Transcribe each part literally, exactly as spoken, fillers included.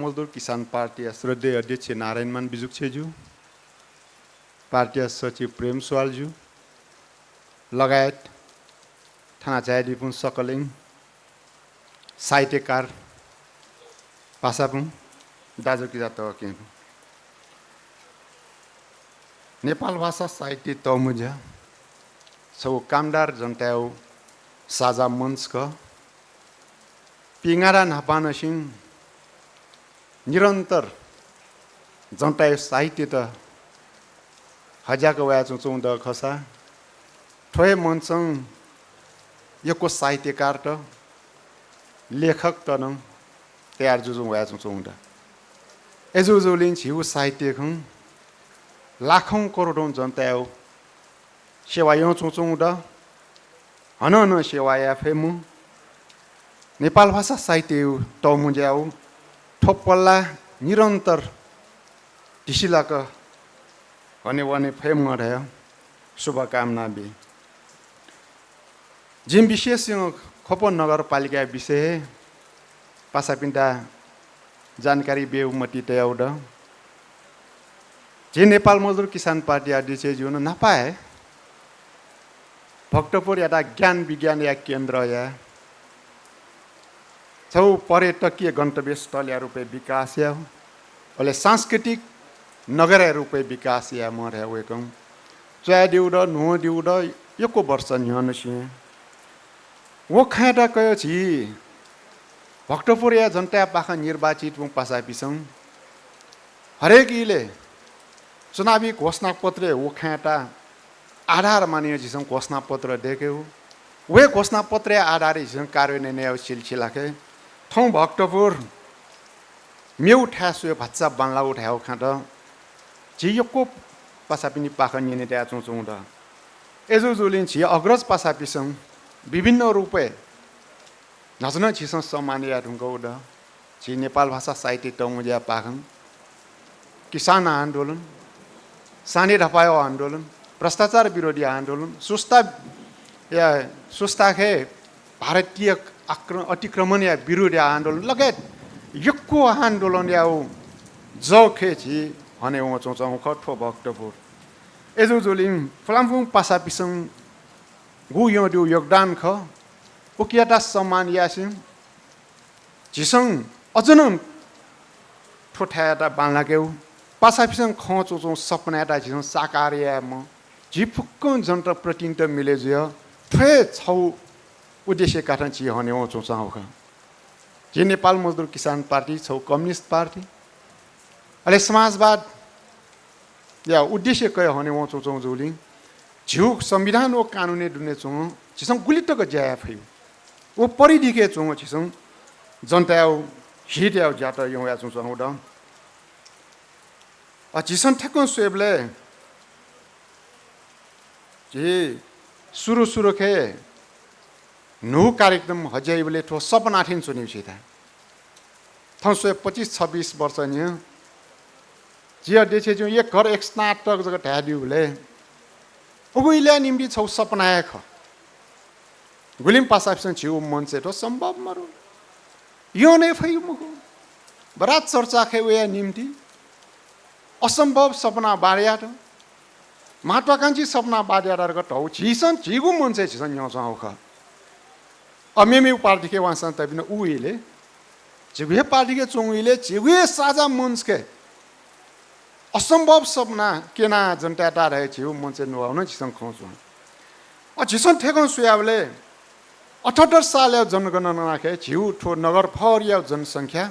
मजदुर किसान पार्टीया श्रद्धेय अध्यक्ष नारायणमान बिजुक्छेज्यू, पार्टीया सचिव प्रेम स्वालज्यू लगायत थन झायादीपिं सकलें साहित्यकार, भाषापु, दाजुकिजा तःकेहेँ। नेपाल भाषा साहित्य तःमुँज्या छगू कामदार जनताया साझा मञ्च खः। पिंगारा न्हापांनिसें निरन्तर जनताया साहित्यत हज्याक वयाच्वंच्वंगु दु खःसा, थ्व हे मञ्चं यक्व साहित्यकारत, लेखकत नं तयार जुजुं वयाच्वंच्वंगु दु। अय्‌जूगुलिं झीगु साहित्यखं लाखौं करोडौं जनताया सेवा यानाच्वंच्वंगु दु। हानं नं सेवा याये फयेम्ह नेपाल भाषा साहित्यया तःमुँज्याया थ्व पल्ला निरन्तर धिसिलाक हनेवने फयेम्ह धयाः शुभकामना बी। जिं विशेष ख्वप नगरपालिकाया विषयय् पासापिन्त जानकारी ब्यूगु मतिइ तयागु दु। झी नेपाल मजदुर किसान पार्टी अध्यक्षज्यूं नं न्हापा हे भक्तपुरयात ज्ञान विज्ञानया केन्द्रया छगू पर्यटकीय गन्तव्य स्थलया रूपय् विकास याः, अले सांस्कृतिक नगरया रूपय् विकास यायेमाः धयाः वय्‌कलं च्वयादीगु दु, न्ह्यःने दीगु दु, यक्व वर्ष न्ह्यःनिसें। व खँयात कयाः झी भक्तपुरया जनताया पाखें निर्वाचित वंम्ह पासापिसं हरेक इलय् चुनावी घोषणापत्रय् व खँयात आधार मानियाः झीसं घोषणापत्र दय्‌केगु। व हे घोषणापत्रया आधारय् झीसं कार्यान्वयन यायेगु सिलसिलाय् थौं भक्तपुर मेगु थाय् स्वये भचा बांलाःगु धयागु खँत झी यक्व पासापिनि पाखें न्यने तयाच्वंच्वंगु दु। अय्‌जूगुलिं झी अग्रज पासापिसं विभिन्न रूपय् न्हाचः नं झीसं सम्मान याये धुंकूगु दु। झी नेपाल भाषा साहित्य तःमुँज्याया पाखें किसान आन्दोलन, सानी ढपाया आन्दोलन, भ्रष्टाचार विरोधी आन्दोलन, सुस्ता या, सुस्ताखे भारतीय आक्र-, अतिक्रमणया विरोधी आन्दोलन लगायत यक्व आन्दोलनया जःखे झी हने वंच्वंच्वंगु खः थ्व भक्तपुर। अय्‌जूगुलिं फलामफुं पासापिसं गु यंदु योगदान खः, उकियात सम्मान यासें झीसं अझ नं थ्व थाय्‌यात बांलाकेगु, पासापिसं खंच्वंच्वंगु सपनायात झीसं साकार यायेमाः, झी फुक्कं जनताप्रतिनिधित मिले जुयाः थ्व हे छगू उद्देश्य कथं झी हने वंच्वंच्वंगु खः। झी नेपाल मजदुर किसान पार्टी छगू कम्युनिस्ट पार्टी, अले समाजवादया उद्देश्य कयाः हने वंच्वंच्वंगु जूगुलिं झीगु संविधान व कानुनय् दुने च्वंगु झीसं गुलि तक ज्या याये फइ, व परिधिके च्वंगु झीसं जनताया हितया ज्यात यंवयाच्वंच्वंगु दु। अ, झीसं थ्यंकं स्वयेबलय् झी सुरु सुरुखे न्हू कार्यक्रम हज्याइबलय् थ्व सपना थें च्वनीगु छिता। थौं स्वये पच्चिस छब्बिस वर्ष न्ह्यः झी अध्यक्षज्यूं एक घर एक स्नातक जक धयादीबलय् उगु इलय् निम्ति छगू सपना हे खः। गुलिं पासापिसं झीगु मञ्चय् थ्व सम्भव मरु। यंने फइ मखु। बडा चर्चा खय् वया निम्ति असम्भव सपना बार यात। महत्वाकांक्षी सपना बार यात धकाः धौ झीसं झीगु मञ्चय् झीसं न्यंच्वंगु खः। अ, मेमेगु पार्टीके वंसां तबिन उ इलय्, झीगु हे पार्टीके च्वंगु इलय् झीगु हे साझा मञ्चके असम्भव सपना क्यना जनतायात धयाः झीगु मञ्चय् न्ववाः नं झीसं खँ च्वं। अ, झीसं थ्यंकं स्वयाबलय् अठहत्तर सालया जनगणनाखे झीगु थ्व नगर फहरया जनसंख्या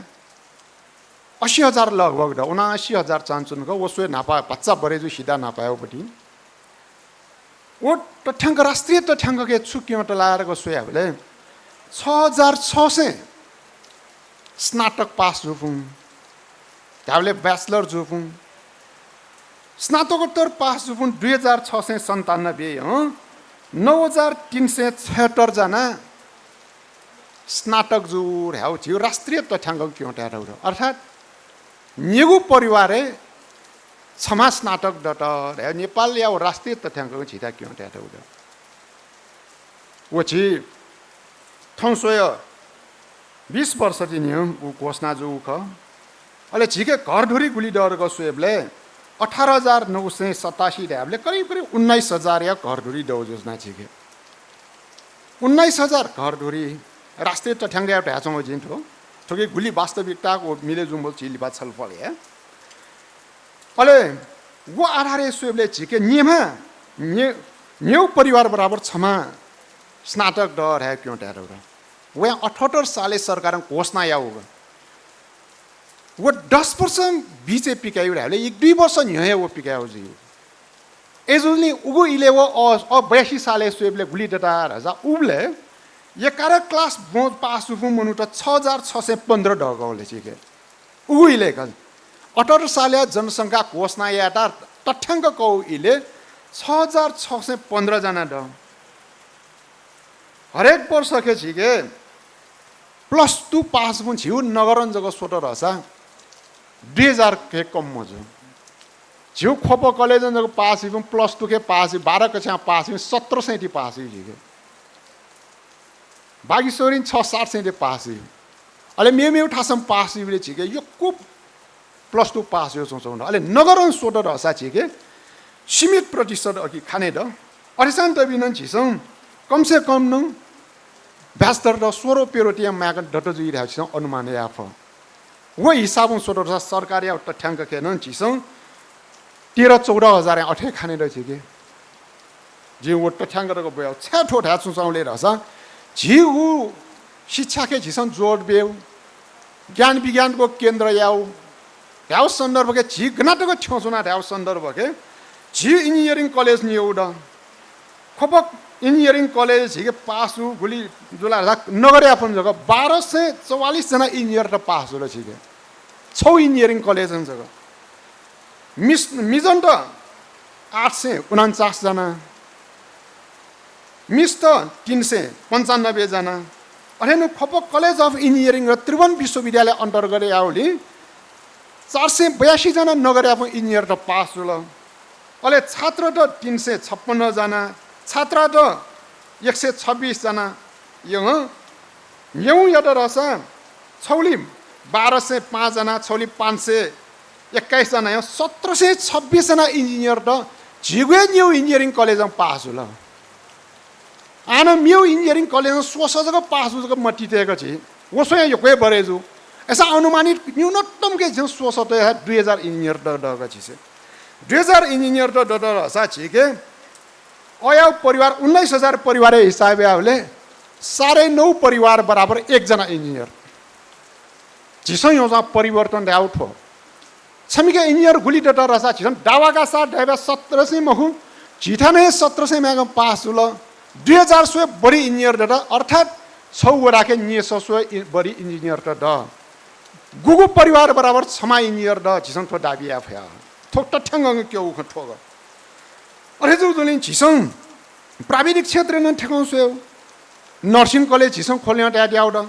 असी हजार लगभग दु, उनासी हजार चानचुन खः। व स्वये न्हापा भचा बढे जू सिधा न्हापाया पति। व तथ्यांक, राष्ट्रिय तथ्यांकके छु क्यं तला धकाः स्वयाबलय् छ हजार छ सय स्नातक पास जूपुं, धाबलय् bachelor जूपुं, स्नातकोत्तर पास जूपुं दुई हजार छ सय सन्तानब्बे, हँ, नौ हजार तीन सय छयत्तर जना स्नातक जू धयागु झीगु राष्ट्रिय तथ्यांकं क्यं तयातःगु दु। अर्थात् निगू परिवारय् छम्ह स्नातक दत धयागु नेपालया राष्ट्रिय तथ्यांकं झीत क्यं तयातःगु दु। व झी थौं स्वया बिस वर्ष ति न्ह्यः उ घोषणा जूगु खः। अले झीके घरधुरी गुलि दः धकाः स्वयेबलय् अठार हजार नौ सय सतासी धायेबलय् करिब करिब उन्नाइस हजारया घरधुरी दः जुल ना झीके। उन्नाइस हजार घरधुरी राष्ट्रिय तथ्याङ्कया धायेच्वंगु जिं थ्व। थुकी गुलि वास्तविकता व मिले जुम्बल झी लिपा छलफल हे। अले व आधारय् स्वयेबलय् झीके न्येम्ह, न्ये-, न्येउ परिवार बराबर छम्ह स्नातक दः धाये क्यं धाये दौ। वयां अठहत्तर सालय् सरकारं घोषणा याःगु। व दस वर्ष बीचय् पिकायेगु धायेबलय् एक दुई वर्ष न्ह्यः हे व पिकायेगु जुइ। अय्‌जूगुलिं उगु इलय् व अ, अ, बयासी सालय् स्वयेबलय् गुलि दत धाःसा उबलय् एघार class ब्वं पास जूपिं मनूत छ हजार छ सय पन्ध्र दःगु ले झीके। उगु इलय् का अठहत्तर सालया जनसंख्या घोषणा यायेत तथ्याङ्क कःगु इलय् छ हजार छ सय पन्ध्र जना दः। हरेक वर्षखे झीके plus two पास जूपिं झीगु नगरं जक स्वत धाःसा दुई हजार के कम मजू। झीगु ख्वप कलेजं जक पास जूपिं plus two के पास जूपिं, बाह्र कक्षां पास जूपिं सत्र सय ति पास जूपिं झीके। बागेश्वरीं छ सात सय ति पास जूपिं। अले मेमेगु थासं पास जूपिं झीके यक्व plus two पास जुयाच्वंच्वंगु दु। अले नगरं स्वत धाःसा झीके सीमित प्रतिशत अकि खाने दु। अथेसां तबिनं झीसं कम से कम नं bachelor त सोह्र पेरोतिया माय्‌कं दत जुइ धाःसा झीसं अनुमान याये फु। व हिसाबं स्वत धाःसा सरकारया तथ्याङ्क के नं झीसं तेह्र चौध हजार अथे खाने दु झीके। जिं व तथ्याङ्क तक ब्वया। छाय् थ्व धायेच्वंगु ले धाःसा झीगु शिक्षाके झीसं जोड ब्यु, ज्ञान विज्ञानको केन्द्र याउ धायेगु सन्दर्भके झी गनातक थ्यंच्वना धायेगु सन्दर्भके झी engineering college नियु द। ख्वप engineering college झीके पास जू गुलि जुल धाःसा नगरयापन जक बाह्र सय चौवालिस जना engineer त पास जुल झीके। छौ engineering college जक। मिस-, मिजनत आठ सय उनन्चास जना, मिस्त तीन सय पन्चानब्बे जना। अथेनु ख्वप College of Engineering र त्रिभुवन विश्वविद्यालय अन्तर्गत याउलिं चार सय बयासी जना नगरयापन engineer त पास जुल। अले छात्र त तीन सय छप्पन्न जना, छात्रा त एक सय छब्बिस जना। यं न्यौयात धाःसा छौली बाह्र सय पाँच जना, छौली पाँच सय एक्काइस जना, यं सत्र सय छब्बिस जना engineer त झीगु हे न्यौ engineering college-ं पास जुल। आः नं मेउ engineering college-ं स्वस जक पास जू जक मतितेक झी। व स्वयां यक्व हे बढे जू। अय्‌सा अनुमानित न्यूनतमके झीसं स्वस त हे दुई हजार engineer त दःगु झीसे। दुई हजार engineer त दत धाःसा झीके अयाउ परिवार उन्नाइस हजार परिवारया हिसाब याउले साढे नौ परिवार बराबर एक जना engineer। झीसं यौजा परिवर्तन धाउ थ्व। छमिके engineer गुलि दत धाःसा झीसं दावाका साथ धायेबा सत्र सय मखु, झीथाय् हे सत्र सय माय्‌कं पास जुल। दुई हजार स्वये बढी engineer दत, अर्थात् छौ वडाके न्येसः स्वये इ-, बढी engineer त द। गुगु परिवार बराबर छमा engineer द, झीसं थ्व दाबी याये फया। थ्व तथ्याङ्कं क्यउ खँ थ्व ग। अथे जूगुलिं झीसं प्राविधिक क्षेत्रय् नं थ्यंकं स्वयेउ। Nursing college झीसं खोले याउ द।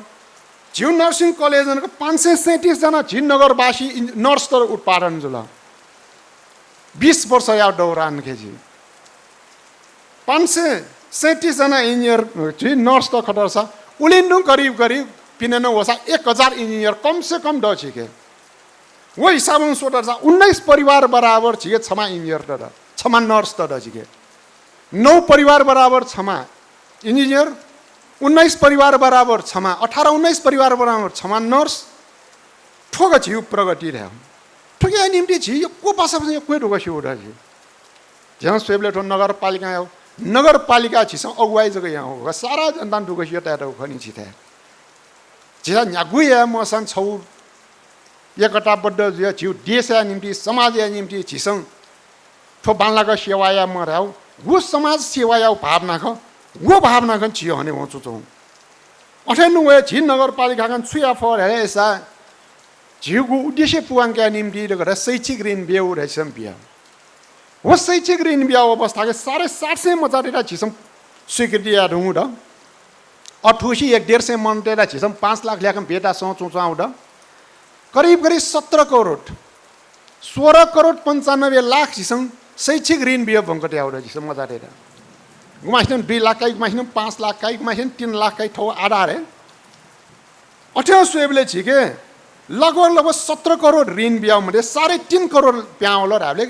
झीउ nursing college-नं पाँच सय सैँतिस जना झी नगरवासी इन-, nurse त उत्पादन जुल। बिस वर्षया दौरानखे झी पाँच सय सैँतिस जना engineer झी nurse त खत धाःसा उलिं तुं करिब करिब पिने नं वःसा एक हजार engineer कम से कम द झीके। व हिसाबं स्वत धाःसा उन्नाइस परिवार बराबर झीके छमा engineer त द, छमा nurse त द झीके। नौ परिवार बराबर छमा engineer, उन्नाइस परिवार बराबर छमा, अठार उन्नाइस परिवार बराबर छमा nurse। थ्व ग झीउ प्रगति धायेउ। थुकिया निम्ति झी यक्व पासापासं यक्व हे दुःख स्यू द झी। झीसं स्वयेबलय् थ्व नगरपालिकाया, नगरपालिका झीसं अगुवाई जक याउ, सारा जनतां दुःख स्यू तयातःगु खनी झीथाय्। झीसं न्ह्यागु याये मसां छौ एकताबद्ध जुया झीउ देशया निम्ति, समाजया निम्ति झीसं थ्व बांलाक सेवा याये मधाउ, गु समाज सेवा याउ भावना खः, गु भावना खँ झी हने वंचु च्वं। अथे नु वये झी नगरपालिकां छु याये फः धायेसा झीगु उद्देश्य पूवंकाया निम्ति धकाः शैक्षिक ऋण ब्यउ धायेसं बिया। व शैक्षिक ऋण ब्याउ अवस्थाके साढे सात सय मचातय्‌त झीसं स्वीकृति याये धुंगु द। अथुसी एक डेढ सय मनतय्‌त झीसं पाँच लाख ल्याखं बेता सं चुंचाउ द। करिब करिब सत्र करोड, सोह्र करोड पन्चानब्बे लाख झीसं शैक्षिक ऋण बिया बंकत याउ द झीसं मचातय्‌त। गुमासिनं दुई लाख काइ, गुमासिनं पाँच लाख काइ, गुमासिनं तीन लाख काइ थौ आधार हे। अथे स्वयेबलय् झीके लगभग लगभग सत्र करोड ऋण बियाव मध्ये साढे तीन करोड प्यावल धाबले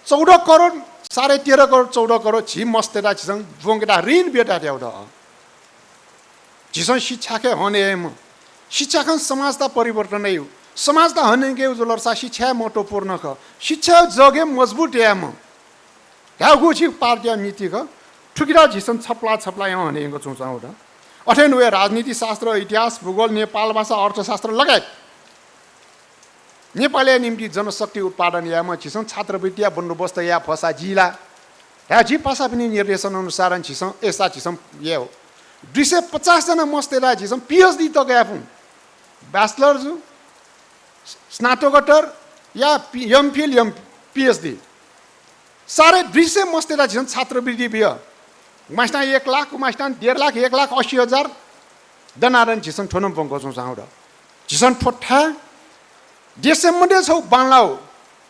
चौध करोड, साढे तेह्र करोड, चौध करोड झी मस्तय्‌त झीसं ब्वंकेत ऋण बियात त्यावल। झीसं शिक्षाके हने यायेमा। शिक्षाकं समाजता परिवर्तन यायु। समाजता हनेके जुलरसा शिक्षा महत्वपूर्ण खः। शिक्षा जगे मजबुत यायेमा। धागु झी पार्टीया नीति खः। थुकिता झीसं छपला छपला यां हने यंक च्वंच्वं वल। अथें नं राजनीतिशास्त्र, इतिहास, भूगोल, नेपाल भाषा, अर्थशास्त्र लगायत नेपालया निम्ति जनशक्ति उत्पादन यायेमा झीसं छात्रवृत्तिया बन्दोबस्त याये फसा जिला। धाये झी पासापिनि निर्देशन अनुसार झीसं एसा झीसं यायेउ। दुई सय पचास जना मस्तय्‌त झीसं PhD तक यायेफुं। Bachelor जु, स्नातकोत्तर या पि-, MPhil, एम-, PhD। साढे दुई सय मस्तय्‌त झीसं छात्रवृत्ति बिया। मास्तां एक लाख, मास्तां डेढ लाख, एक लाख अस्सी हजार दनादन झीसं थ्व नं ब्वंक च्वंच्वं वल। झीसं थ्व थाय् देशय् मध्ये छौ बांलाउ,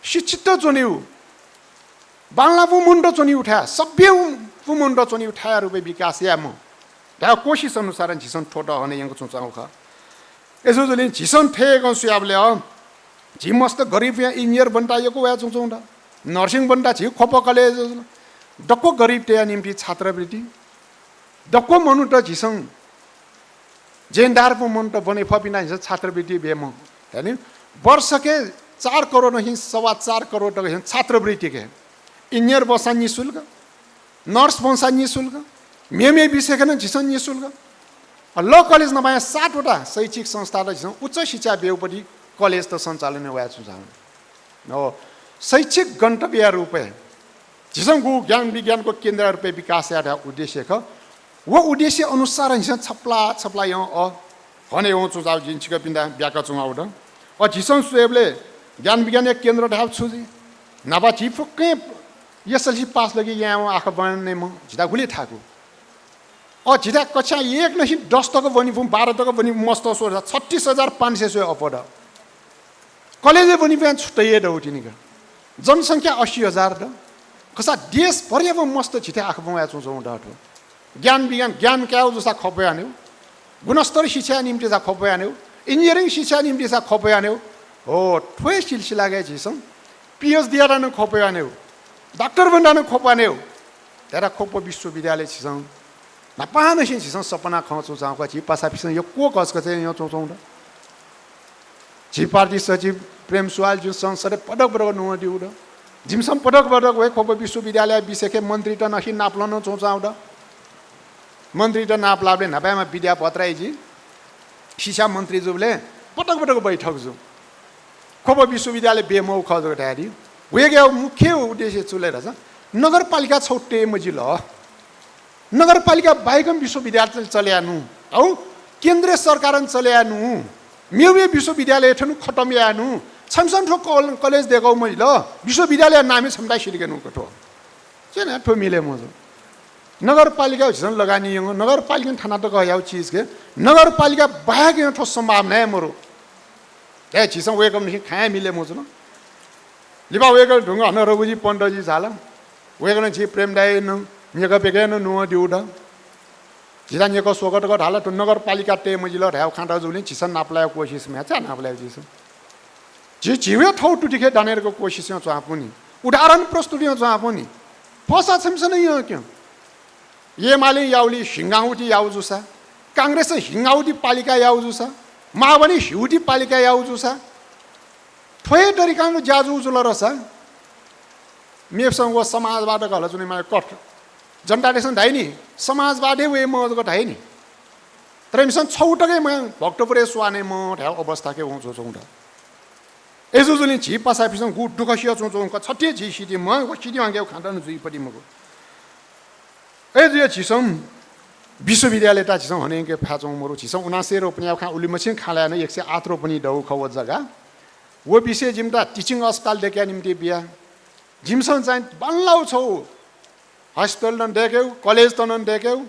शिक्षित च्वनेउ, बांलापु मुन्त च्वनेउ थाय्, सभ्य पु मुन्त च्वनेउ थाय् रुपय् विकास यायेमा। धाये कोसिस अनुसार झीसं थ्वत हने यंक च्वंच्वं खः। अय्‌जूगुलिं झीसं थय्‌कं स्वयाबलय् अ, झी मस्त गरिबया engineer बन्ता यक्व वया च्वंच्वं द। Nursing बन्ता झी ख्वप college दक्व गरिबतय्‌या निम्ति छात्रवृत्ति। दक्व मनूत झीसं जेन्दारपु मनूत ब्वने फपिन्त झीसं छात्रवृत्ति बेम। यानि वर्षके चार करोड नं हिं सवा चार करोड तक हिं छात्रवृत्तिके। Engineer बसा निशुल्क, nurse बसा निशुल्क, मेमे विषयके नं झीसं निशुल्क। अ, law college नपाया सातवटा शैक्षिक संस्थात झीसं उच्च शिक्षा बेउपति college त सञ्चालन वया च्वंच्वं। हो, शैक्षिक गन्तव्यया रुपय् झीसं गु ज्ञान विज्ञानको केन्द्रया रुपय् विकास याये धया उद्देश्य खः। व उद्देश्य अनुसार झीसं छपला छपला यं अ, हने यं च्वंच्वं जिं छिकपिन्त ब्याका च्वंगु द। अ, झीसं स्वयेबलय् ज्ञान विज्ञानया केन्द्र धाये छु जुइ? न्हापा झी फुक्कं SLC पास लगे यायेवं आखा ब्वनेम्ह झीत गुलि थाकु। अ, झीत कक्षा एक नं हिं दस तक ब्वनीपुं, बाह्र तक ब्वनीपुं मस्त स्वः छत्तीस हजार पाँच सय स्वये अप्वः द। College ब्वनीपुं छुट्टै हे दउ तिनि का। जनसंख्या अस्सी हजार द। खसा देशभरया मस्त झीत आखा ब्वंया च्वंच्वं द थ्व। ज्ञान विज्ञान, ज्ञान कायेउ जूसा ख्वप यानेउ। गुणस्तर शिक्षाया निम्ति सा ख्वप यानेउ। Engineering शिक्षाया निम्ति सा ख्वप यानेउ। हो, थ्व हे सिलसिलाके झीसं PhD यात नं ख्वप यानेउ। डाक्टर बन्त नं ख्वप यानेउ। धायेत ख्वप विश्वविद्यालय झीसं न्हापांनिसें झीसं सपना खं च्वंच्वं का, झी पासापिसं यक्व कचकच याना च्वंच्वं द। झी पार्टी सचिव प्रेम सुवाल जु संसदय् पटक पटक नुगः दिउ द। जिमिसं पटक पटक वये ख्वप विश्वविद्यालय विषयके मन्त्रीत नं हिं नापलाना च्वंच्वं द। मन्त्रीत नापलाबलय् न्हापायाम्ह विद्या भट्टराई जि शिक्षा मन्त्री जूबलय् पटक पटक बैठक जु। ख्वप विश्वविद्यालय बेमौ खः जक धायेदी। वय्‌कःया मुख्य उद्देश्य छु ले धाःसा नगरपालिका छौ तये मजिल। नगरपालिका बाहेकं विश्वविद्यालय चले यानु। औ केन्द्रीय सरकारं चले यानु। मेमे विश्वविद्यालय थ्यनु खतम यानु। छमिसं थ्व कल-, college दय्‌कौ मजिल। विश्वविद्यालय नामय् छमित सिधकेनु का थ्व। च्वना थ्व मिले मजू। नगरपालिका झीसं लगानी यंगु, नगरपालिकां थाना तक हयाउ चिजके, नगरपालिका बाहेक यं थ्व सम्भावना हे मरु। हे झीसं वय्‌कःपिनिसें खाया मिले मजुल। लिपा वय्‌कः धुंग हन रघुजी पन्तजी झाल। वय्‌कलं झी प्रेम दाइनं न्यकः प्यकय् नं नुगः दिउ द। झीत न्यकः स्वकः तक धाल, थ्व नगरपालिका तये मजिल धायेउ खाँत जूगुलिं झीसं नापलायेउ कोसिस म्ह्याय्, छाय् नापलायेउ झीसं। झी झीवया थौं तुतिके दनेरक कोसिसं च्वंपुनि, उदाहरण प्रस्तुतिं च्वंपुनि। फसा छमिसं नं यंक्यं। एमालें याउलि हिंगाउति याउ जूसा, कांग्रेसं हिंगाउति पालिका याउ जूसा, माओवादीं हिउति पालिका याउ जूसा, थ्व हे तरिकां ज्या जू जुल रसा। मेपिसं व समाजवाद हल जुने माय कठ। जनता दलसं धाइ नि, समाजवाद हे वये मजू जक धाइ नि। तर इमिसं छौ तक हे मयां भक्तपुरय् स्वाने मं धायेउ अवस्थाके वं च्वंच्वं द। अय्‌जूगुलिं झी पासापिसं गु दुःख सिया च्वंच्वं का, छते झी सिति मं, व सिति वांकेउ खाँत नं जुइपति मखु। अय्‌जुया झीसं विश्वविद्यालयता झीसं हनेके फाय् च्वं मरु। झीसं उनासे रोपनिया खां उलिमछि खालाय् नं एक सय आठ रोपनि दउ खः व जग्गा। व विषय जिमित teaching अस्पताल दय्‌केया निम्ति बिया। जिमिसं चाहिँ बांलाउ छौ hospital नं दय्‌केउ, college त नं दय्‌केउ,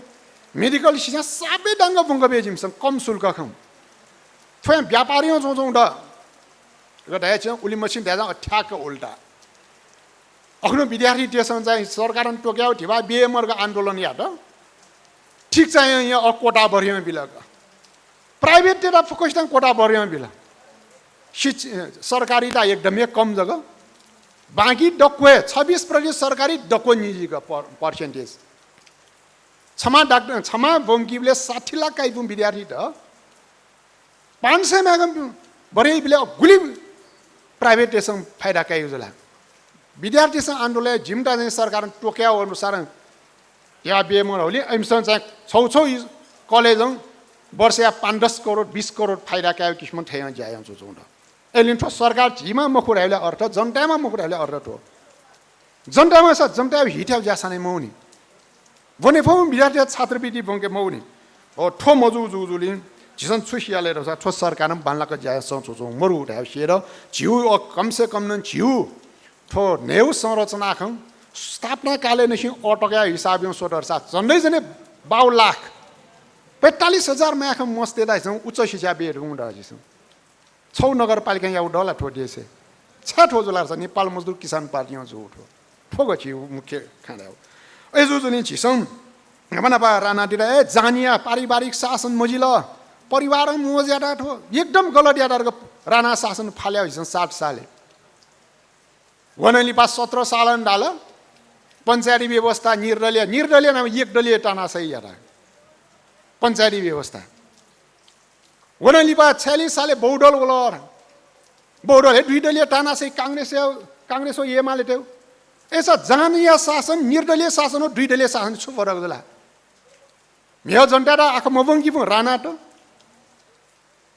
medical शिक्षा साबे दांग बुंग बे जिमिसं कम शुल्क खं। थ्वयां व्यापारियं च्वंच्वं द। इक धायेच्वं उलिमछि धायेच्वं अथ्याक उल्टा। अखनु विद्यार्थी देशं चाहिँ सरकारं तोक्याउ धिबा बिहे मर्ग आन्दोलन यात। ठीक चाहिँ यहाँ अ कोटा बढियं बिल का। Private तेता फुक्कसितं कोटा बढियं बिल। शिक्ष-, सरकारीता एकदमै कम जक। बाँकी दक्व हे छब्बिस प्रतिशत सरकारी, दक्व निजीक per-, percentage। छमा डाक्टर, छमा ब्वंकीबलय् साठी लाख काइपुं विद्यार्थीत पाँच सय म्यागं बढे बिले गुलि प्राइभेटय्‌सं फाइदा काइ जुला। विद्यार्थीसं आन्दोलन जिमित चाहिँ सरकारं तोक्या अनुसार या बेमन होली, अमिसं चाहिँ छौ छौ कलेजं वर्षया पाँच दस करोड, बिस करोड फाइदा कायो किसिमं थयं ज्या यां च्वंच्वं द। एलिन थ्व सरकार झीमा मखु धाइबलय् अर्थ, जनतामा मखु धाइबलय् अर्थ थ्व। जनतामा सा जनताया हितया ज्या साने मौनी। वने फौ विद्यार्थी छात्रवृत्ति बंके मौनी। ओ थ्व मजू जू जुलिं झीसं छु सियाले रसा थ्व सरकारं बांलाक ज्या सं छु छु मरु धाइ सिएर झिउ अ कम से कम नं झिउ थ्व न्हेउ संरचना खं स्थापना काले नसिं अटकया हिसाब यं सोटर सा झन्डै झन्डै बाउ लाख पैंतालिस हजार माया खं मस्ते दाइसं उच्च शिक्षा बेरुङ द झीसं। छौ नगरपालिका याउ दला थ्व देशे। छ्या थ्व जुलार सा नेपाल मजदुर किसान पार्टी यं जू थ्व। थ्व गछि मुख्य खाँडा हो। ए जू जुलिं झीसं नमा नापा राना दिला ए जानिया पारिवारिक शासन मजिल। परिवार मोज यादा थ्व एकदम गलत यादा राना शासन फाल्या झीसं सात साले। वनलिपा सत्र सालं दाल पञ्चायती व्यवस्था निर्दलीय, निर्दलीय नाम एक दलीय तानासै यादा पञ्चायती व्यवस्था। वनलिपा छ्यालिस साले बहुदल वल। बहुदल हे दुई दलीय तानासै कांग्रेस, कांग्रेस व एमाले तेउ। एसा जानिया शासन निर्दलीय शासन हो, दुई दलीय शासन छु फरक जुला? म्हिगः जनताया आँखा मबंकीपुं रानात,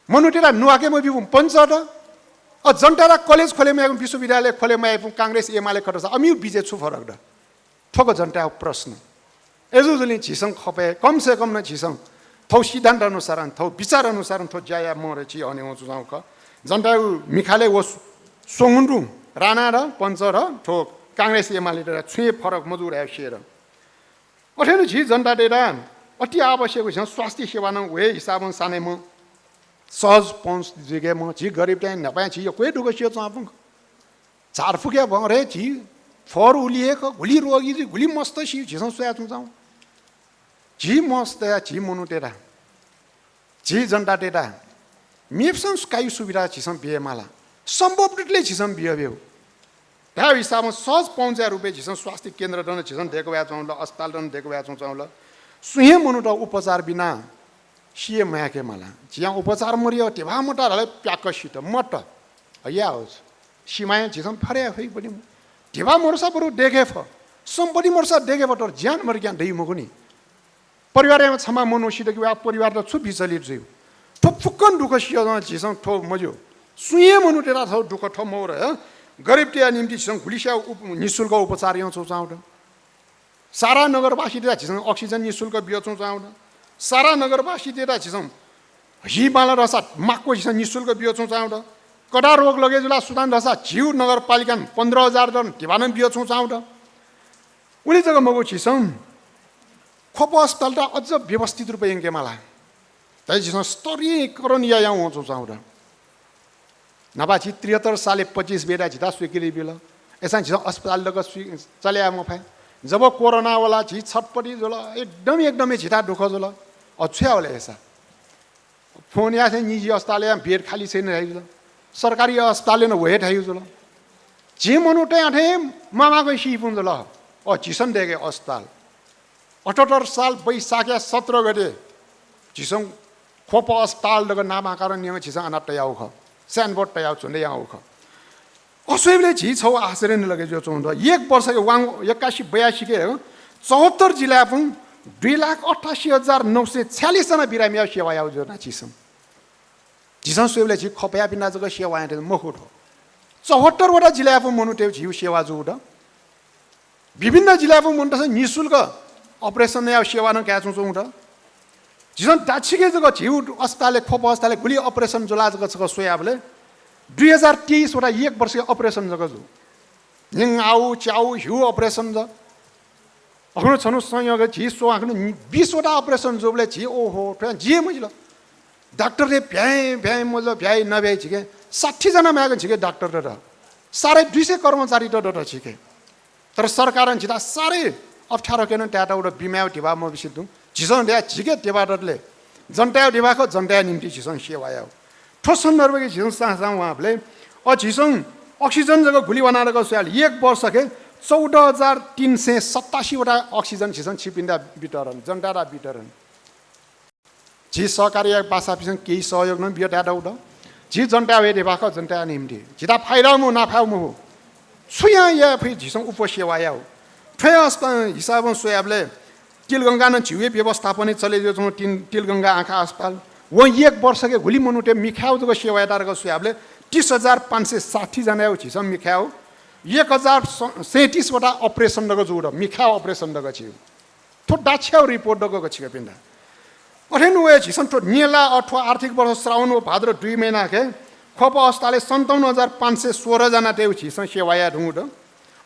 मनूतय्‌त नुवाके मब्यूपुं पञ्चत, अ जनताया कलेज खोले मयायेपुं विश्वविद्यालय खोले मयायेपुं कांग्रेस एमाले खतसा अमिउ बिचे छु फरक द? थ्व क जनताया प्रश्न। ए जू जुलिं झीसं खपे कम से कम नं झीसं थौ सिद्धान्त अनुसार, थौ विचार अनुसार थ्व ज्या याये मरे छि हने वं चुजाउ ख। जनताया मिखाले व स्वंगुन्डु राना र पञ्च र थ्व कांग्रेस एमाले छुं हे फरक मजू धाइ सिएर। अथेनं झी जनतातय्‌त अति आवश्यक झीसं स्वास्थ्य सेवा नं व हे हिसाबं सानेम्ह, सहज पहुँच जुइकेम्ह, झी गरिबतय् न्हापां झी यक्व हे दुःख सिया च्वंपुं। झारफुकया भंगरे झी फर उलि हे ख, गुलि रोगी जुइ, गुलि मस्त सी झीसं स्वया च्वंचाउ। झी मस्तया झी मनूतय्‌त झी जनतातय्‌त मेपिसं कायु सुविधा झीसं बिये माला। सम्भव दुतले झीसं बियब्यु। धायु हिसाबं सहज पहुँचया रूपय् झीसं स्वास्थ्य केन्द्र दन झीसं देकवया च्वंल, अस्पताल दन देकवया च्वंल। सुं हे मनूत उपचार बिना सिये मयाके माला। झियां उपचार मरियो धिबा मता धाले प्याक्क सित मत। हया होस्। सिमाया झीसं फरे फइ बलि। धिबा मरुसा बरु देखे फ। सम्पत्ति मरुसा देखे फ तर ज्यान मरिक्यां दइ मखुनि। परिवारय् छमा मनू सित कि वा परिवार त छु विचलित जुइ। थ्व फुक्कं दुःख सियो झीसं थ्व मज्यू। सुं हे मनूतय्‌त थ्व दुःख थ्व मौर हे गरिबतय्‌या निम्ति झीसं गुलिस्या उप-, निशुल्क उपचार यं च्वंचाउ द। सारा नगरवासीतय्‌त झीसं अक्सिजन निशुल्क बियो च्वंचाउ द। सारा नगरवासीतय्‌त झीसं हि माला रसा माक्व झीसं निशुल्क बियो च्वंचाउ द। कदा रोग लगे जुला सुदान रसा झिउ नगरपालिकां पन्ध्र हजार दन धिबानं बियो च्वंचाउ द। उलि जक मगु झीसं ख्वप अस्पतालत अझ व्यवस्थित रूपय् यंके माला। धाइ झीसं स्तरीयकरण यायां वं च्वंचाउ द। न्हापा झी त्रिहत्तर साले पच्चिस बेडा झीत स्वीकृति बिल। अय्‌सां झीसं अस्पताल दक स्वी-, चले याये मफाइ। जब कोरोना वला झी छटपटी जुल, एकदम, एकदमै झीत दुःख जुल। अ, छु यावल अय्‌सा? फोन यासें निजी अस्पतालय् बेड खाली छैन धाइ जुल। सरकारी अस्पतालय् नं व हे धाइ जुल। झी मनूतय् अथे मामागं सीपुं जुल। अ, झीसं देके अस्पताल। अठहत्तर साल वैशाखया सत्र गते झीसं ख्वप अस्पताल दक नामाकरण न्यंगु झीसं अना तयाउ ख। साइनबोर्ड तयाउ झुन्डे याउ ख। असोइबले झी छौ आश्चर्य लगे जो चौध। एक वर्षके वाङ एकासी बयासीके चौहत्तर जिल्लापुं दुई लाख अठासी हजार नौ सय छ्यालिस जना बिरामीया सेवा याउ जो ना झीसं। झीसं सोइबले झी खपया बिना जक सेवा याते मखु थो। चौहत्तर वटा जिल्लापुं मनूते झीउ सेवा जू द। विभिन्न जिल्लापुं मनूतय्‌सं निशुल्क operation या सेवा नं काये च्वंच्वं द। झीसं दाछिके जक झीउ अस्पतालय् ख्वप अस्पतालय् गुलि operation जुला जक छक स्वयाबले दुई हजार तेइस वटा एक वर्षके operation जक जू। न्हिंगाउ, च्याउ, ह्यू operation ज। अखनु छनु संयोग झी स्व अखनु बिस वटा operation जुबले झी ओहो, थ्वया जिये मजिल। डाक्टर रे भ्याए, भ्याए मजिल, भ्याए नभ्याए झिके साठी जना मायेक झिके डाक्टर दत। साढे दुई सय कर्मचारी दत झिके। तर सरकारं झिता साह्रै अप्ठ्यारो केनं त्यात उत बिमायु धिबा मबिसित दुं। झिसं ल्या झिके धिबा दतले जनतायु धिबा ख, जनताया निम्ति झिसं सेवा याउ। थ्व सन्दर्भय् झीसं साँसां वंबलय् अ झीसं oxygen जक गुलि वना धकाः स्वयाबलय् एक वर्षखे चौध हजार तीन सय सतासी वटा oxygen झीसं छिपिन्त वितरण, जनतायात वितरण। झी सहकारीया पासापिसं केही सहयोग नं बिया धाये दु द। झी जनताया हे ध्यबा खः, जनताया निम्ति। झीत फाइदा मखु, नाफा मखु। छु यां याये फइ झीसं उपसेवा याउ। थ्वया अस्प-, हिसाबं स्वयाबलय् तिलगंगा नं झीउ हे व्यवस्थापनय् चले जुयाच्वंगु तिन-, तिलगंगा आँखा अस्पताल। वं एक वर्षखे गुलि मनूतय् मिखाय् जक सेवा यात धकाः स्वयाबलय् तीस हजार पाँच सय साठी जनाया झीसं मिखाय्। एक हजार सैंतीस वटा operation जक जू द, मिखाय् operation जक झीउ। थ्व दाछ्याउ report दक्व छिकपिन्त। अथेनु वया झीसं थ्व न्यला अथवा आर्थिक वर्ष श्रावण व भाद्र दुई महिनाखे ख्वप अस्पतालय् सन्ताउन्न हजार पाँच सय सोह्र जनातय् झीसं सेवा याये धुंगु द।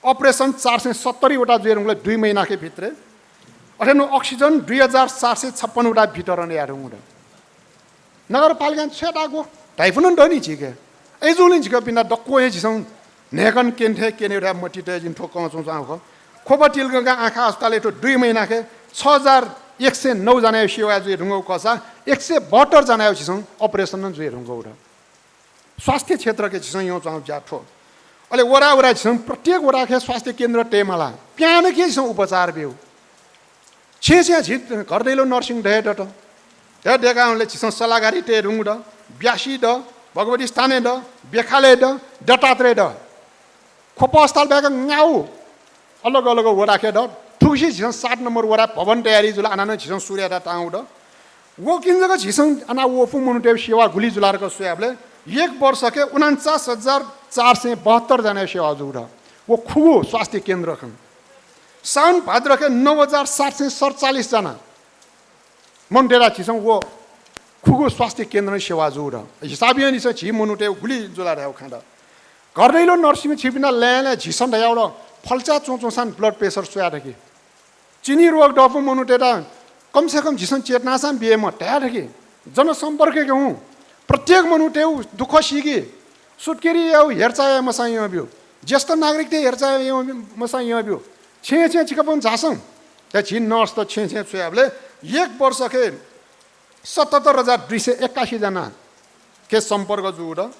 Operation चार सय सत्तरी वटा जुये धुंगु दुई महिनाखे भित्र। अथेनु oxygen दुई हजार चार सय छप्पन्न वटा वितरण याये धुंगु द। नगरपालिकां छु यायेगु धाइपुनं दनि झीके। अय्‌जूगुलिं झीकपिन्त दक्व हे झीसं न्हय्‌कन क्यने थें क्यने धयागु मतिइ जिं थ्व कं च्वंच्वंगु खः। ख्वप तिलगंगा आँखा अस्पतालय् थ्व दुई महिनाखे छ हजार एक सय नौ जनाया सेवा जुये धुंकूगु खःसा एक सय बहत्तर जनाया झीसं operation नं जुये धुंकूगु द। स्वास्थ्य क्षेत्रके झीसं यानाच्वंगु ज्या थ्व। अले वडा वडा झीसं प्रत्येक वडाखे स्वास्थ्य केन्द्र तयेमाला। प्यानखे झीसं उपचार ब्यु। छेँ छेँ झी घरदैलो nursing दये दत। धया दयेकाबलय् झीसं सल्लाहकारी तये धुंगु द, ब्यासी द, भगवती स्थानय् द, बेखालय् द, दत्तात्रेय द। ख्वप अस्पताल बाहेक न्याउ अलग अलग वडाखे द। थुगुसी झीसं सात नम्बर वडा भवन तयारी जुल, आना नं झीसं सुरु यायेत तांगु द। व किं जक झीसं आना वःपिं मनूतय् सेवा गुलि जुल धकाः स्वयाबलय् एक वर्षखे उनन्चास हजार चार सय बहत्तर जनाया सेवा जू द। व खुगू स्वास्थ्य केन्द्र खन। साउन भाद्रखे नौ हजार सात सय सतचालिस जना मनूतय्‌त झीसं व खुगू स्वास्थ्य केन्द्रं सेवा जू द। हिसाब यानादिसँ झी मनूतय् गुलि जुल धयागु खँ द। घरदैलो nursing छिपिन्त लँय् लँय् झीसं धयाउ द, फल्चा च्वंच्वंसां blood pressure स्वया धकि। चिनी रोग दःपिं मनूतय्‌त कम से कम झीसं चेतनासां बियेमा धया धकि। जनसम्पर्कके हुँ। प्रत्येक मनूतय्‌गु दुःख सीकि। सुत्केरी याउ हेरचाह यायेमाःसां यं ब्यु। ज्येष्ठ नागरिकतय् हेरचाह यायेमाःसां यं ब्यु। छेँ छेँ छिकपिं झासँ। धया झी nurse त छेँ छेँ छ्वयाबलय् एक वर्षखे सतहत्तर हजार दुई सय एकासी जनाके सम्पर्क जू द।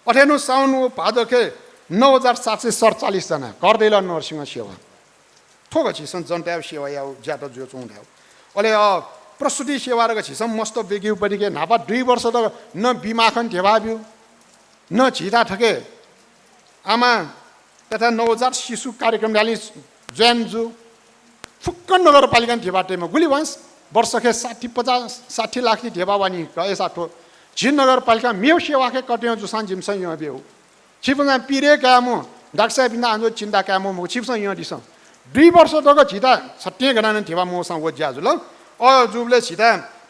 अथेनु साउन व भाद्रखे नौ हजार सात सय सतचालिस जना घरदैलो nursing सेवा। थ्व ग झीसं जनताया सेवा याउ ज्यात जुयाच्वंगु धायु। अले, अ, प्रसूति सेवा धकाः झीसं मस्त ब्यकेगु पतिके न्हापा दुई वर्ष तक न बिमाखन ध्यबा ब्यु, न झीत थके आमा तथा नवजात शिशु कार्यक्रम यालि join जु। फुक्क नगरपालिकां ध्यबा तयेमा गुलि वंस वर्षखे साठी पचास साठी लाख ति ध्यबा वानि क अय्‌सा थ्व झी नगरपालिका मेव सेवाखे कथं जुसां जिमिसं यं ब्यु। छिपिसं पीर हे कायेमु, डाक्टर साहेबपिन्त आजु चिन्ता कायेमु मखु, छिपिसं यं दिसँ। दुई वर्ष तक झीत छत्तिं गनानं ध्यबा मवःसां व ज्या जुल। अ, जूबलय् झीत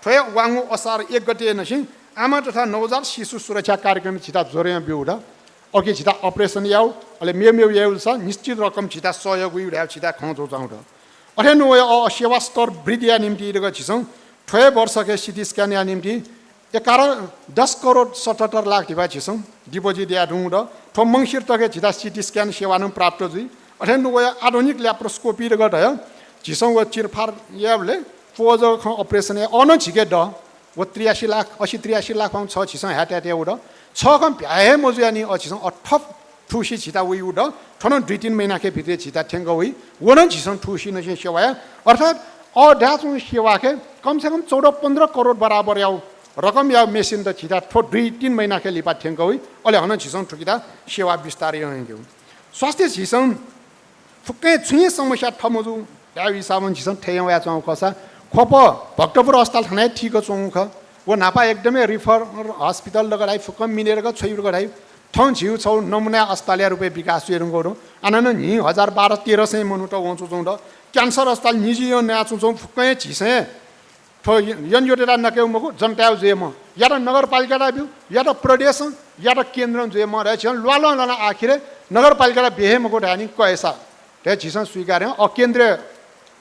थ्वया वांगु असार एक गते नसिं आमा तथा नवजात शिशु सुरक्षा कार्यक्रम झीत ज्वरं ब्यु द। अके झीत operation याउ, अले मेव मेव याउ स निश्चित रकम झीत सहयोग यु धायु झीत खँ च्वंच्वं द। अथे नु वया अ, सेवा स्तर वृद्धि या निम्ति दक झीसं थ्वया वर्षके CT scan या निम्ति एघार, दस करोड सतहत्तर लाख धिबा झीसं deposit याये धुंगु द। थ्व मंसिर तके झीत CT scan सेवा नं प्राप्त जुइ। अथे नु वया आधुनिक laparoscopy दक धया झीसं व चिरफार याबले पोज खं operation या अन झीके द। व त्रियासी लाख, असी त्रियासी लाख पाउँ छ झीसं हाय् ताय्‌तय् उ द। छ खं भ्याये हे मजुया नि अ झीसं अ थप थुसी झीत वइ उ द। थन दुई तीन महिनाके भित्रे झीत थ्यंक वइ। व नं झीसं थुसी नसिं सेवा या। अर्थात् अ धाय्‌च्वं सेवाके कम से कम चौध पन्ध्र करोड बराबर याउ रकम याउ machine त झीत थ्व दुई तीन महिनाके लिपा थ्यंक वइ। अले हन झीसं थुकित सेवा विस्तार यंकेउ। स्वास्थ्य झीसं फुक्कं छुं हे समस्या थमजु धायु हिसाबं झीसं थय्‌यं वयाच्वंगु खःसा ख्वप भक्तपुर अस्पताल थन हे थीक च्वंगु खः। व न्हापा एकदमै referral hospital दक धाइ, फुक्कं मिले दक छ्वइ दक धाइ। थौं झीउ छौ नमुना अस्पतालया रूपय् विकास जुइ धुंकू दु। आनन न्हि हजार बाह्र तेह्र सय मनूत वंचु च्वं द। क्यान्सर अस्पताल निजी यं नया च्वं च्वं फुक्कं हे झीसं हे थ्व यन योटेता नकेउ मखु, जनतायु जुयेम। या त नगरपालिकाता ब्यु, या त प्रदेशं, या त केन्द्रं जुयेम। रे झीसं ल्वालं ल्वालं आखिरे नगरपालिकाता बे हे मखु धायेनि कयसा। रे झीसं स्वीकार यं अ केन्द्रीय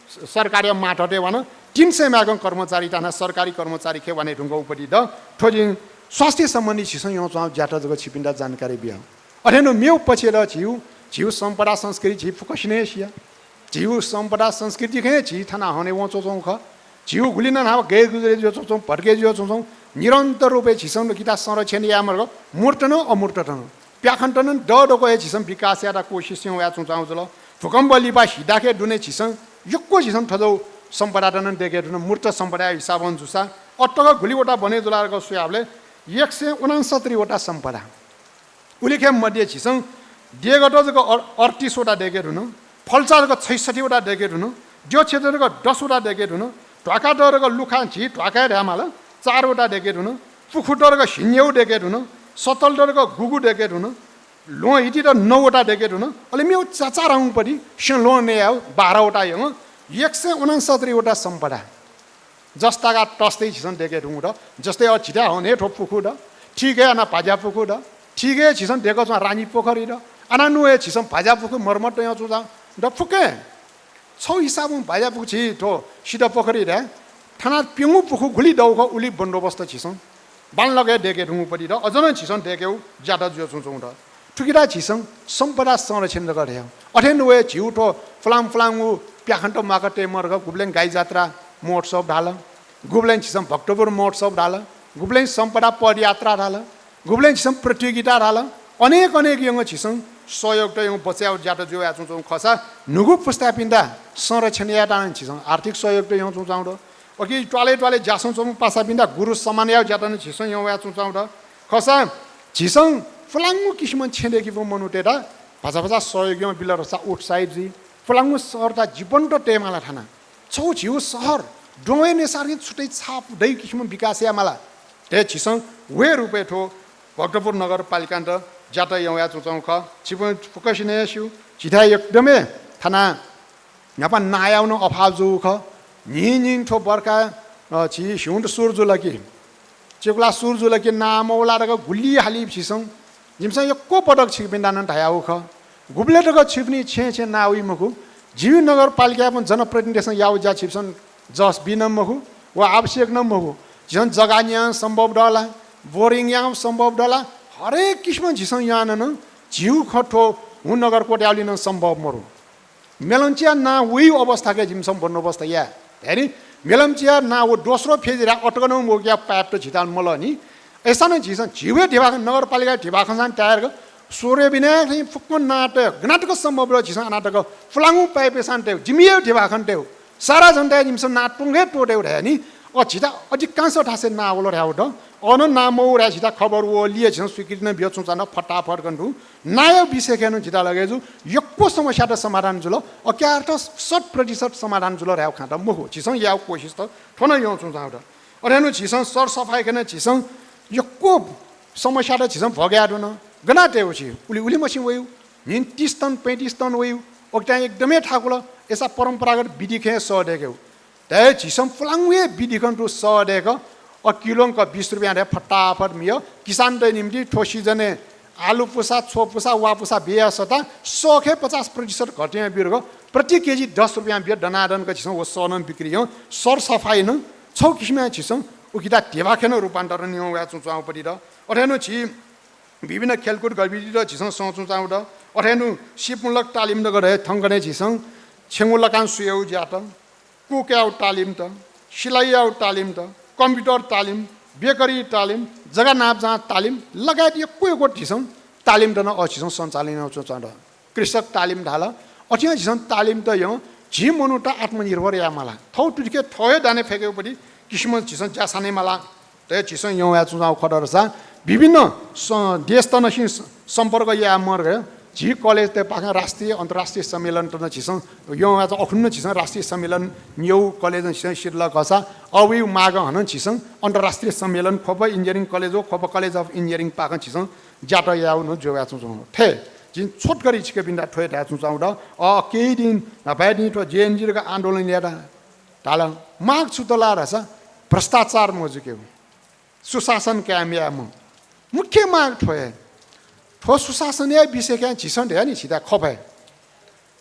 स-, सरकारया मातहतय् वान तीन सय माय्‌कं कर्मचारी ताना सरकारी कर्मचारीखे वाने धुंकू उपति द। थ्व जिं स्वास्थ्य सम्बन्धी झीसं यं च्वं ज्यात जक छिपिन्त जानकारी बिया। अथेनु मेउ पछे द झीउ, झीउ सम्पदा संस्कृति झी फुक्कसिनं हे सिया। झीउ सम्पदा संस्कृति खँ हे झी थना हने वं च्वं च्वं खः। झीउ गुलि नं हाव गय् गुजरे जुया च्वं च्वं, भत्के जुया च्वं च्वं, निरन्तर रूपय् झीसं नुकिता संरक्षण याये मरक मूर्त नं अमूर्त नं प्याखंत नं ददक्व हे झीसं विकास यायेत कोसिस याना वयाच्वंच्वंगु जुल। भूकम्प लिपा हिदाके दुने झीसं यक्व झीसं थज्याःगु सम्पदात नं दयेके धुन। मूर्त सम्पदाया हिसाबं जूसा अतक गुलि वटा बने जुल धकाः स्वयाबलय् एक सय उनन्सत्तरी वटा सम्पदा। उलिखे मध्ये झीसं देगःत जक अ-, अड्तिस वटा दयेके धुन, फल्चा जक छैसठी वटा दयेके धुन, द्यःछेँ जक दस वटा दयेके धुन, ध्वाकात जक लुखां झी ध्वाकाय् धायेमाल चार वटा दयेके धुन, पुखुत जक झिंन्यागू दयेके धुन, सतलत जक गुगु दयेके धुन, ल्वहंहितित नौ वटा दयेके धुन, अले मेगु चाचाराहुंपति स्यं ल्वहं नयागु बाह्र वटा यंगु एक सय उनन्सत्तरी वटा सम्पदा। जस्तागा तस्तै झीसं दयेके धुंगु द। जस्तै अ झीथाय् हने थ्व पुखु द, ठीक हे अना भाज्या पुखु द, ठीक हे झीसं दयेकः च्वं रानी पोखरी द, अना नु हे झीसं भाज्या पुखु मर्मत याना च्वंच्वं द। फुक्कं छौ हिसाबं भाज्या पुखु झी थ्व सिद्ध पोखरी धाये थाना प्यंगू पुखु गुलि दौ खः उलि बन्दोबस्त झीसं बांलाक हे दयेके धुंगुपति द। अझ नं झीसं दयेकेगु ज्यात जुयाच्वंच्वंगु द। थुकिता झीसं सम्पदा संरक्षण जक धयागु। अथें नु हे झीगु थ्व फुलां फुलांगु प्याखंत म्वाक तये मरक गुबलें गाई जात्रा महोत्सव धाल, गुबलें झीसं भक्तपुर महोत्सव धाल, गुबलें सम्पदा पदयात्रा धाल, गुबलें झीसं प्रतियोगिता धाल, अनेक अनेक यंगु झीसं सहयोगत यंगु बचय् यायेगु ज्यात जुयाच्वंच्वंगु खःसा न्हूगु पुस्तापिन्त संरक्षण यायेत नं झीसं आर्थिक सहयोगत यंच्वंच्वंगु द। अकिं त्वालय् त्वालय् ज्यासं च्वंगु पासापिन्त गुरु समान यायेगु ज्यात नं झीसं यंवयाच्वंच्वंगु द। खःसा झीसं फुलांगु किसिमं छेँ दय्‌कीपिं मनूतय्‌त भचा भचा सहयोग यंबिल धाःसा उत्साहित जुइ। फुलांगु सहरता जीवन्त तयेमाला थाना। छौ झीगु सहर द्वहंया नेसारं छुट्टै छाप दइ किसिमं विकास यायेमाला। धयाः झीसं व हे रूपय् थ्व भक्तपुर नगरपालिकां नं ज्यात यंवयाच्वंच्वंगु खः। छिपिं फुक्कसिनं हे स्यू, झीथाय् एकदम हे थाना न्हापा नाःयागु नं अभाव जूगु खः। न्हिं न्हिं थ्व बर्खा, अ, झी ह्युन्त सुरु जुल कि, चिकुला सुरु जुल कि नाः मवला धकाः गुलि हाली झीसं, जिमिसं यक्व पटक छिकपिन्त नं धयागु खः। गुबलय् तक छिकपिनि छेँय् छेँय् नाः वइ मखु। झीगु नगरपालिकायापिं जनप्रतिनिधितय्‌सं याःगु ज्या छिकपिन्सं जस बी नं मखु व आवश्यक नं मखु। झीसं जग्गा न्यायेगु सम्भव दु ला, बोरिङ यायेगु सम्भव दु ला, हरेक किसिमं झीसं यानाः नं झीगु खँ थ्व हुँ नगरकोटयागुलिं नं सम्भव मरु। मेलम्चीया नाः वइगु अवस्थाय् जिमिसं बन्दोबस्त याये। धयानि मेलम्चीया नाः व दोस्रो phase रा अटक नं वःगुया pipe त झीथाय् मलःनि। अय्‌सां नं झीसं झीगु हे धिबा खँ, नगरपालिकाया धिबा खँसां तयेगु, सोरे बिनाय् थें फुक्कं नाः तयेगु, गना तक सम्भव दु झीसं अन तक फुलांगु pipe सां तयेगु, जिमिगु हे धिबा खँ तयेगु, सारा जनताया जिमिसं नाः त्वंके त्वःतेगु धयानि। अ, झीथाय् अधिकांश थासय् नाः वल धयागु द। अन नाः मवः धयाः झीथाय् खबर वःगुलिं झीसं स्वीकृति नं बियाच्वंगु चा नं फटाफट गन दु। नाःया विषयय् नं झीथाय् लगय् जू, यक्व समस्यात समाधान जुल, अकियार्थ शत प्रतिशत समाधान जुल धयागु खँ त मखु। झीसं यायेगु कोसिस त थ्व नं यंच्वंच्वंगु द। अथें नं झीसं सरसफाइय् नं झीसं यक्व समस्यात झीसं भगाये धुन। गना तयेगु छि उलि उलि मछि वइगु, न्हिं तीस टन पैंतीस टन वइगु, अकितां एकदम हे थाकुल। अय्‌सा परम्परागत विधि खँय् सः दयेकेगु। धयाः झीसं फुलांगु हे विधि खँय् सः दयेक अ किलों क बीस रुपियाँ धयाः फटाफट मियः किसानतय् निम्तिं थ्व season-य् आलु पुसा, छ्व पुसा, वा पुसा बियाः सःता सः खँय् पचास प्रतिशत घटियां बिरुक प्रति केजी दस रुपियाँ बियः दनादन क झीसं व सः नं बिक्री यं सरसफाइ नं छौ किसिमं झीसं उकिता धिबा खँय् नं रूपान्तरण यं वयाच्वंच्वंगु पति द। अथें नं झी विभिन्न खेलकुद गतिविधित झीसं संच्वंच्वंगु द। अथें नं सिपमूलक तालिम दक धयाः थौंकन्हय् झीसं छेंगू लकां सुयागु ज्यात, कुकयागु तालिम त, सिलाइयागु तालिम त, computer तालिम, bakery तालिम, जग्गा नापजाँच तालिम लगायत यक्व यक्व झीसं तालिमत नं अ झीसं सञ्चालन यानाच्वंच्वंगु द। कृषक तालिम धाल, अथे हे झीसं तालिमत यं झी मनूत आत्मनिर्भर यायेमाला। थौ तुतिके थौ हे दाने फय्‌केगु पति किसिमं झीसं ज्या सानेमाला। धयाः झीसं यं वयाच्वंच्वंगु खः धाःसा विभिन्न स-, देशत नसिं स-, सम्पर्क याये मार्गय् झी कलेजतय् पाखें राष्ट्रिय अन्तर्राष्ट्रिय सम्मेलनत नं झीसं यं वयाच्वं। अखुन्हु नं झीसं राष्ट्रिय सम्मेलन न्यू कलेजं झीसं सिधल खःसा अ वइगु मागं हानं झीसं अन्तर्राष्ट्रिय सम्मेलन ख्वप engineering college व ख्वप College of Engineering पाखें झीसं ज्यात यायेगु नं जुया वयाच्वंच्वंगु। थें जिं छोटकरी छिकपिन्त थ्व हे धायेच्वंच्वंगु द। अ, केही दिं न्हापाय् दिं थ्व JNG का आन्दोलन यात धाल। माग छु त ला धाःसा भ्रष्टाचार मजुकेगु, सुशासन कायम यायेमाः। मुख्य माग थ्व हे। थ्व सुशासनया विषय खँय् झीसं धयानि छिथाय् ख्वपय्।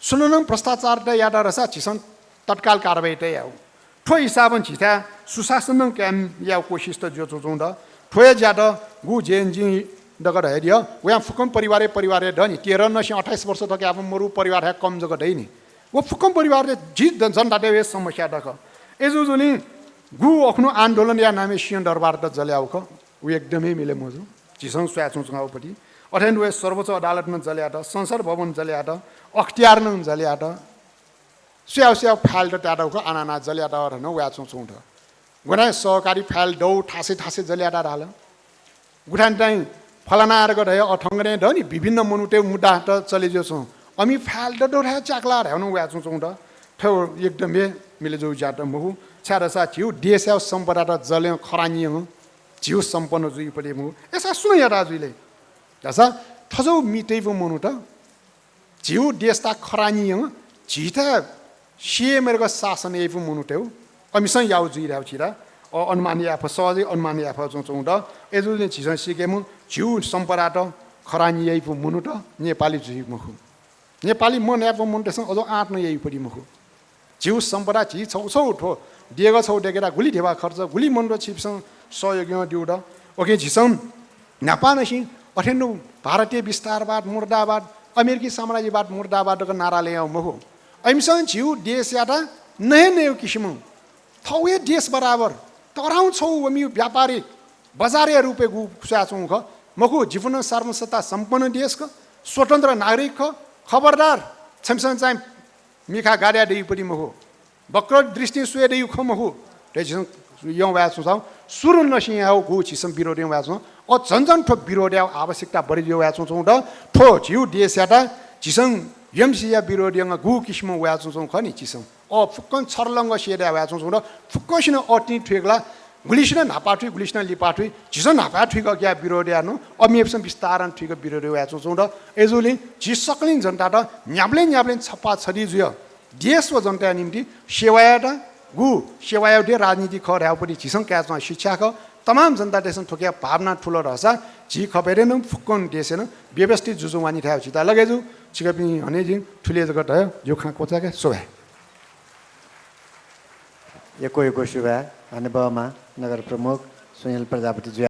सुनानं भ्रष्टाचार त यात धाःसा झीसं तत्काल कारवाही त यायेगु। थ्व हिसाबं झीथाय् सुशासन नं कायम यायेगु कोसिस त जुयाच्वंच्वंगु द। थ्व हे ज्यात गु JNG दक धयादिया, वयां फुक्कं परिवारय् परिवारय् दनि। तेह्र नसिं अट्ठाइस वर्ष तक यापन मरु परिवार हे कम जक दइनि। व फुक्कं परिवारय् झी द-, जनतातय् हे समस्या दक। अय्‌जूगुलिं गु अखुनु आन्दोलन यानाः सिंहदरबारत जल्याउ खः, उ एकदमै मिले मजू। झीसं स्वयाच्वंच्वंगु पति। अथें हे सर्वोच्च अदालत नं जल्यात, संसद भवन जल्यात, अख्तियार नं जल्यात। स्वयाउ स्वयाउ फाइलत त्यातउ खः, आनाना जल्यात अथें नं वयाच्वंच्वंगु दु। गुथाय् सहकारी फाइल दउ थासे थासे जल्यात धाल। गुथाय् चाहिँ फलाना आर्ग धया अथंगने दनि विभिन्न मनूतय् मुद्दात चले जुयाच्वं। अमि फाइलत दउ थाय् च्याकला धायेवं वयाच्वंच्वंगु दु। थ्व एकदम हे मिले जू ज्यात मखु। छाय्धाःसा झीउ देशया सम्पदात जलें खरानी यं झीउ सम्पन्न जुइपलि मखु। अय्सा सुनं याता जुइले? धाःसा थजौ मितय्‌पु मनूत झीउ देशता खरानी यं झीत सिए मरक शासन याइपु मनूतय् अमिसं याउ जुइ धायेउ छिरा। अ, अनुमान याये फः, सहजै अनुमान याये फः च्वंच्वंगु दु। अय्जूगुलिं झीसं सीकेमाः झीउ सम्पदात खरानी याइपु मनूत नेपाली जुइ मखु। नेपाली मनाय्‌पु मनूतय्‌सं अझ आँट नं याइपलि मखु। झीउ सम्पदा झी छौ छौ थ्व देगः छौ देकेता गुलि धेबा खर्च, गुलि मनूत छिपिसं सहयोग यं दिउ दु। OK, झीसं न्हापांनिसें अथें नु भारतीय विस्तारवाद मुर्दाबाद, अमेरिकी साम्राज्यवाद मुर्दाबाद धकाः नारा लयाउ मखु। अमिसं झीउ देशयात नये नयेउ किसिमं थौ हे देश बराबर तःधंगु छौ वमिउ व्यापारिक बजारया रूपय् गु स्वयाच्वंगु खः। मखु, जिपिं नं सार्वभौमसत्ता सम्पन्न देश खः, स्वतन्त्र नागरिक खः। खबरदार, छमिसं चाहिँ मिखा गाड्या दइपलि मखु, वक्र दृष्टिं स्वये दइउ खँ मखु। अथे झीसं यं वयाच्वंसां सुरुंनिसें याउ गु झीसं विरोध यं वयाच्वं। अ झन झन थ्व विरोध याउ आवश्यकता बढे जुया वयाच्वंच्वंगु दु। थ्व झीउ देशयात झीसं एमसिसीया विरोध यंगु गु किसिमं वयाच्वंच्वंगु खः नि झीसं। अ फुक्कं छर्लंग सिधया वयाच्वंच्वंगु दु। फुक्कसिनं अतिं थुइक ला गुलिसिनं न्हापा थुइ, गुलिसिनं लिपा थुइ, झीसं न्हापा थुइक अकिया विरोध यानु, अ मेपिसं विस्तारं थुइक विरोध वयाच्वंच्वंगु दु। अय्जूगुलिं झी सकलें जनतात न्ह्याबलें न्ह्याबलें छप्पा छधी जुय देश व जनताया निम्ति सेवा यायेत गु सेवा याउ दे राजनीति खः धायेउ पति झीसं कायेच्वंगु शिक्षा खः। तमाम जनतातय्‌सं थुकिया भावना थुल धाःसा झी खपय् नं फुक्कं देशय् नं व्यवस्थित जुजुं वानि धायेउ झीत लगे जू। छिकपिं हनेजिं थुलि जक धया जिउ खँ क्वचाय्‌के। सुभाय्। यक्व यक्व सुभाय् हनेबहःम्ह नगर प्रमुख सुनिल प्रजापति जुया।